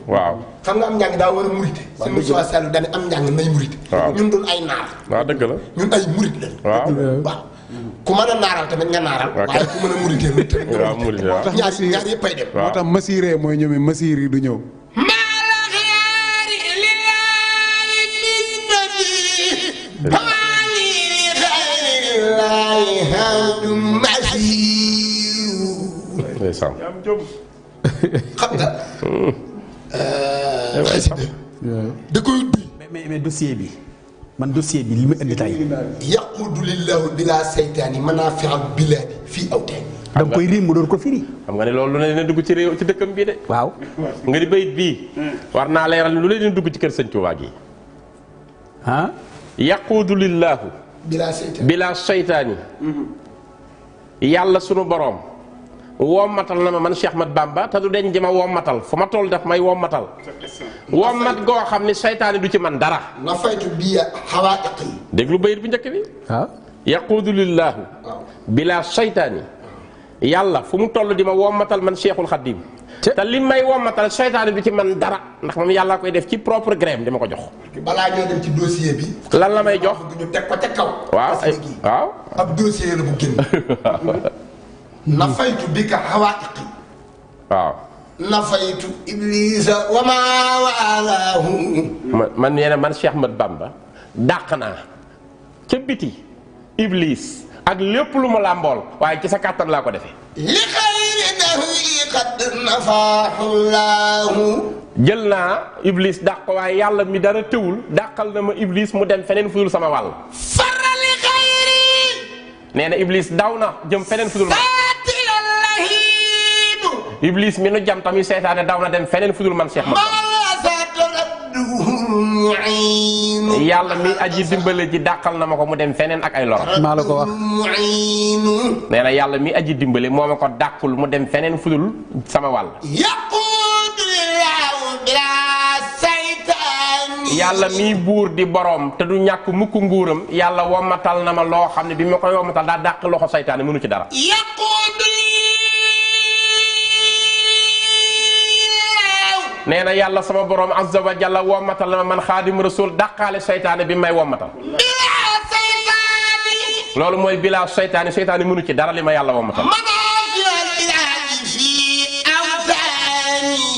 waaw xam nga am njàng daa war a murite. waaw dëgg la seen dañ am njàng nay murite. waaw ñun doon ay naar. waaw dëgg la ñun ay murit lañ. waaw waaw ku mën a naaral tamit nga naaral. waaye ku mën a murite tamit nga waaw murite waaw ñaar yëpp ay dem. waaw moo tax masiree mooy ñoom masir yi du ñëw. ndeysaan xam nga. xasida da koy duy. mais dossier bi man dossier bi li ma indi tey. yaquudu lillahu bila seytaani manaafi'al bilaadi fii awtaani. da nga koy riim mu doon ko firi. xam nga ne loolu lu ne dina dugg ci réew ci dëkkam bii de. waaw. nga di bayit bii. war naa leeral lu leen dina dugg ci kër sëñ Tuubaa gi. ah. yaquudu lillahu bila seytaani. bila seytaani. yàlla sunu boroom. wommatal na ma man Cheikh Ahmad Bamba te du deñ di ma wommatal fu ma toll daf may wommatal. wommat goo xam ni seytaani du ci man dara. nafaytu bi hawaa'iqi. déglu bayit bu njëkk bi. waaw. yaquudu lillahu bila seytaani. yàlla fu mu toll di ma wommatal man Cheikhul Khadim. te li may wommatal seytaani du ci man dara ndax moom yàlla koy def ci propre gré di ma ko jox. balaa ñoo dem ci dossier bi. lan la may jox ñu teg ko ca kaw. waaw ay waaw. ab dossier la bu génn. nafaytu bika hawaa'iqi. waaw. nafaytu iblisa wa ma waalaahu. man nee na man Cheikh Ahmad Bamba dàq naa ca biti iblis ak lépp lu ma làmbool waaye ci sa kàttan laa ko defee. li xayri dahwi qad nafaahu llaahu. jël naa iblis dàq ko waaye yàlla mi dara tëwul dàqal na ma iblis mu dem feneen fudul sama wàll. farra li xayri. nee na iblis daw na jëm feneen fudul ma. iblis mi nu jam tamit seytaane daw na dem feneen fudul man Cheikh Ahmad Bamba. yàlla mi aji dimbale ji dàqal na ma ko mu dem feneen ak ay lor. maa la ko wax. nee na yàlla mi aji dimbale moo ma ko dàqul mu dem feneen fudul sama wàll. yàlla mi buur di borom te du ñàkk mukk nguuram yàlla wommatal na ma loo xam ne bi ma koy wommatal daa dàq loxo seytaane mënu ci dara. nee na yàlla sama borom azza wa jalla wommatal na ma man xaadim rasul dàqaale seytaane bi may wommatal. loolu mooy bilaa seytaane seytaane mënu ci dara li ma yàlla wommatal.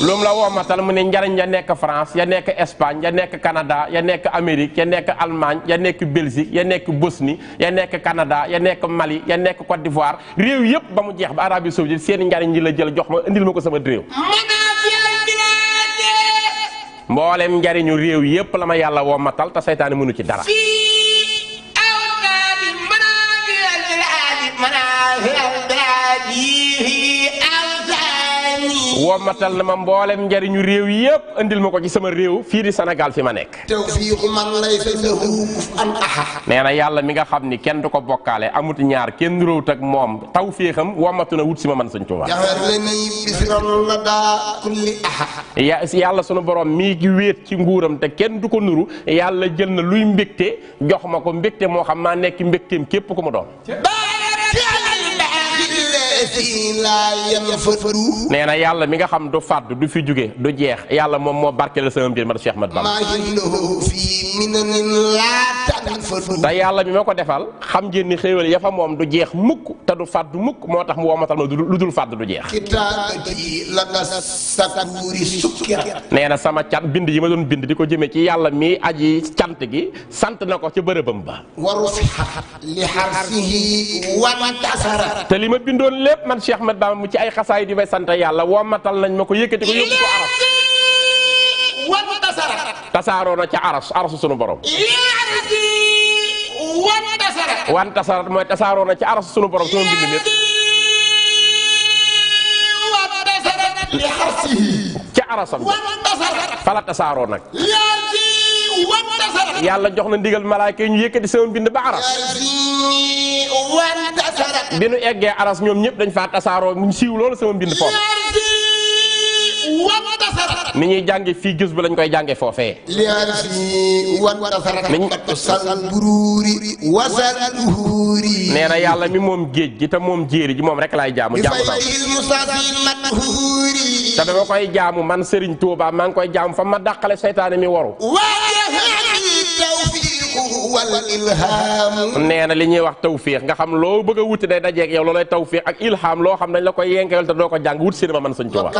loolu la wommatal mu ne njariñ ya nekk France ya nekk Espagne ya nekk Canada ya nekk Amérique ya nekk Allemagne ya nekk Belgique ya nekk Bosnie ya nekk Canada ya nekk Mali ya nekk Côte d'Ivoire réew yëpp ba mu jeex ba Arabie Saoudite seen njariñ yi la jël jox ma indil ma ko sama réew. mboolem njariñu réew yépp la ma yàlla wommatal te seytaane mënu ci dara. wommatal na ma mboolem njariñu réew yépp indil ma ko ci sama réew fii di Sénégal fi ma nekk. nee na yàlla mi nga xam ni kenn du ko bokkaale amut ñaar kenn róowut ak moom taw féexam wommatu na wut si ma man Sëñ Tuubaa. yàlla sunu borom mii gi wéet ci nguuram te kenn du ko nuru yàlla jël na luy mbégte jox ma ko mbégte moo xam maa nekk mbégteem képp ku mu doon. nee na yàlla mi nga xam du fàdd du fi jóge du jeex yàlla moom moo barkeel sama mbir man Cheikh Ahmad Bamba. te yàlla mi ma ko defal xam ngeen ni xéewal ya fa moom du jeex mukk te du fàdd mukk moo tax mu womatal ma lu dul fàdd du jeex. nee na sama cat bind yi ma doon bind di ko jëmee ci yàlla mi aji cant gi sant na ko ca bërëbam ba. te li ma bindoon lépp man Cheikh Ahmad Bamba mu ci ay xasaay di may sant yàlla wommatal nañ ma ko yëkkati ko yóbbu ko aras. tasaaroo na ca arasu sunu borom. wan tasarat mooy tasaaroo na ca arasu sunu borom sama mbind mépp. ca arasam fala tasaaroo nag. yàlla jox na ndigal malaaka yi ñu yëkkati sama mbind ba aras. bi nu eggee aras ñoom ñëpp dañ faa tasaaroo mu siiw loolu sama mbind foofu. ni ñuy jànge fii gis bu lañ koy jànge foofee. nee na yàlla mi moom géej gi te moom jéeri ji moom rek laay jaamu jaamu naa. te dama koy jaamu man Serigne Touba maa ngi koy jaamu fa ma dàqale seytaane mi waru. nee na li ñuy wax tawfiix nga xam loo bëgg a wuti day dajeeg yow loolay tawfiix ak ilham loo xam dañ la koy yenkewel te doo ko jàng wut si ma man Sëñ Tuuba.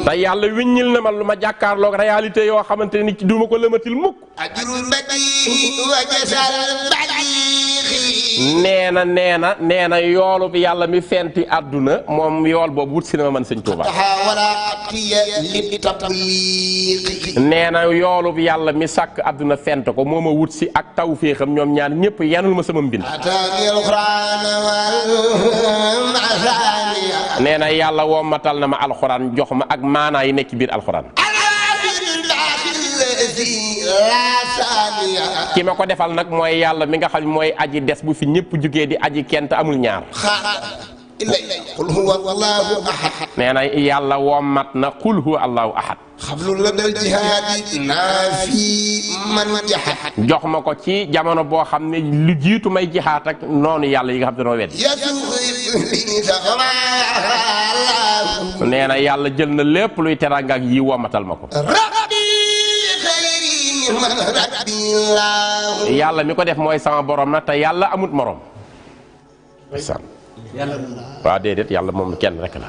te yàlla wiññil na ma lu ma jàkkaarloog réalité yoo xamante ni ci duma ko lëmatil mukk. nee na yoolu bi yàlla mi fenti àdduna moom yool boobu wut si ma man Sëñ Tuuba. nee na yoolu bi yàlla mi sàkk àdduna fent ko moo ma wut si ak tawféexam ñoom ñaar ñëpp yanul ma sama mbind. nee na yàlla wommatal na ma alxuraan jox ma ak maanaa yi nekk ci biir alxuraan. ki ma ko defal nag mooy yàlla mi nga xam mooy aji des bu fi ñëpp jugee di aji kent amul ñaar. qul huwa allahu ahad. nee na yàlla wommat na qul huwa allahu ahad. xablul la dal jihaadi naafi man jahat. jox ma ko ci jamono boo xam ne lu jiitu may jihaat ak noonu yàlla yi nga xam ne noo wedd. nee na yàlla jël na lépp luy teraanga ak yi wommatal ma ko. yàlla mi ko def mooy sama borom na te yàlla amut morom. waaw déedéet yàlla moom kenn rek la.